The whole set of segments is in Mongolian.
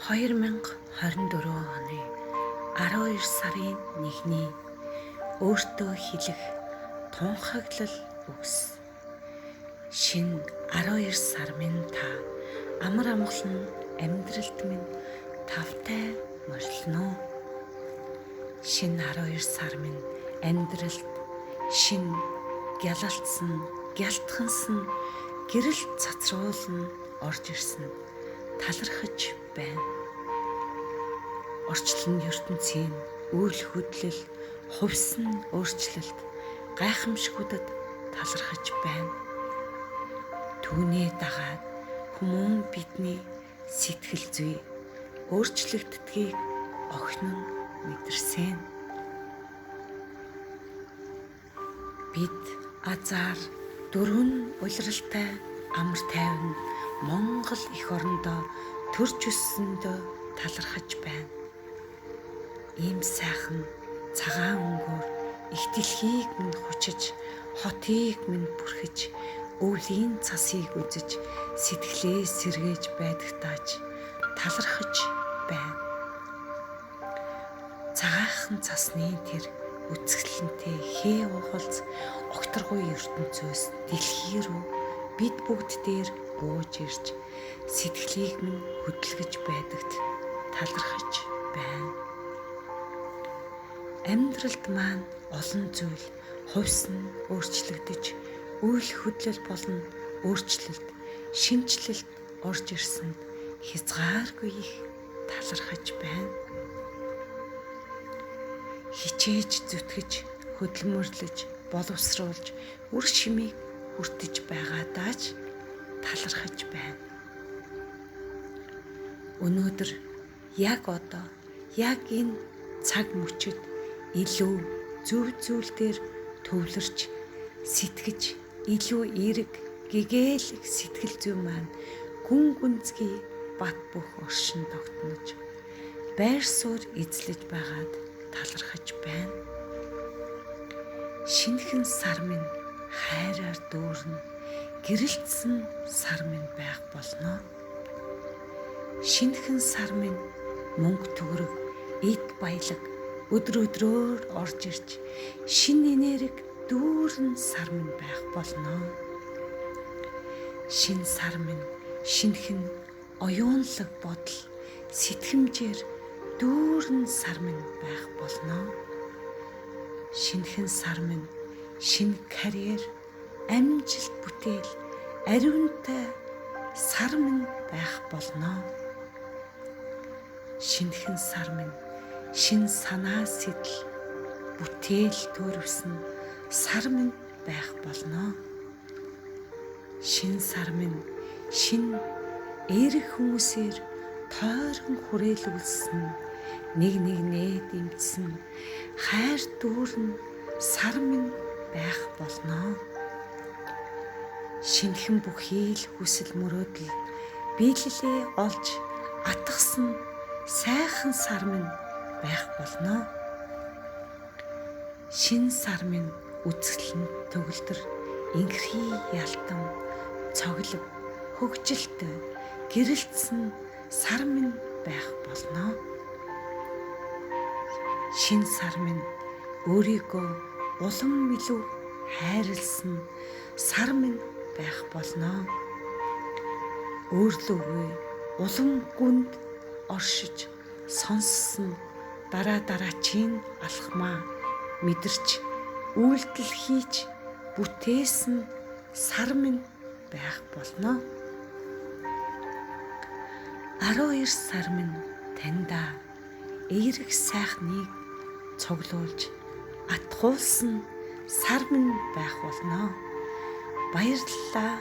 2024 оны 12 сарын 1-ний өөртөө хэлэх тунхаглал үгс. Шинэ 12 сар минь та амар амгалан амьдралд минь тавтай морилно. Шинэ 12 сар минь амьдралд шинэ гялалтсан, гялтгансан гэрэл цацруулна орж ирсэн талархаж байна. Орчлон ертөнцийн үйл хөдлөл, хувьсан өөрчлөлт, гайхамшгуудад талархаж байна. Түүний дагаад хүмүүн бидний сэтгэл зүй өөрчлөгддгийг огнон мэдэрсэн. Бид азар дөрвөн улиралтай амар тайван Монгол эх орондоо төрж өссөндөө талархаж байна. Ийм сайхан цагаан өнгөөр их дэлхийг минь хүчиж, хотыг минь бүрхэж, өвлийн цасыг үзэж, сэтгэлээ сэргээж байдагтааж талархаж байна. Цагаахан цасны тэр үзэсгэлэнтэй хээ ухалц огторгуй ертөнцөөс дэлхий рүү бид бүгд дээр бууж ирж сэтгэлийг минь хөдөлгөж байдагт талархаж байна. Амьдралд маань олон зүйл хувьсан өөрчлөгдөж, үйл хөдлөл болон өөрчлөлт, шинэчлэлт орж ирсэнд хязгааргүй их талархаж байна. Хичээж зүтгэж, хөдөлмөрлөж, боловсруулж, үр шимийг хүртэж байгаадаа ч талархаж байна. Өнөөдөр яг одоо, яг энэ цаг мөчид илүү зөв зүйл дээр төвлөрч, сэтгэж, илүү эерэг, гэгээлэг сэтгэл зүй маань гүн гүнзгий бат бөх оршин тогтнож, байр суурь эзлэж байгаад талархаж байна. Шинэхэн сар минь хайраар дүүрэн гэрэлтсэн сар минь байх болно. Шинэхэн сар минь мөнгө төгрөг, эд баялаг өдөр өдрөөр орж ирж шинэ энерги дүүрэн сар минь байх болно. Шинэ сар минь шинэхэн оюунлаг бодол, сэтгэмжээр дүүрэн сар минь байх болно. Шинэхэн сар минь шинэ карьер, амжилт бүтээл, ариунтай сар минь байх болно. Шинэхэн сар минь шинэ санаа сэтэл, бүтээл төрөвсөн сар минь байх болно. Шинэ сар минь шинэ эерэг хүмүүсээр тойрон хүрээлүүлсэн, нэг нэгнээ дэмжсэн хайр дүүрэн сар минь байх болно. Шинэхэн бүхий л хүсэл мөрөөдөл биелэлээ олж атгасан сайхан сар минь байх болно. Шинэ сар минь үзэсгэлэн төгөлдөр инхрий ялтан цоглог хөгжилтэй гэрэлтсэн сар минь байх болно. Шинэ сар минь өөрийгөө улам илүү хайрлсан сар минь байх болно. Өөрлөгөө улам гүнд оршиж сонссон дараа дараачийн алхмаа мэдэрч үйлдэл хийж бүтээсэн сар минь байх болно. 12 сар минь таньда эерэг сайхныг цуглуулж атгуулсан сар минь байх болно. Баярлалаа,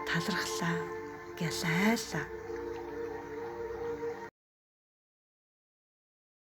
талархлаа, гялайлаа.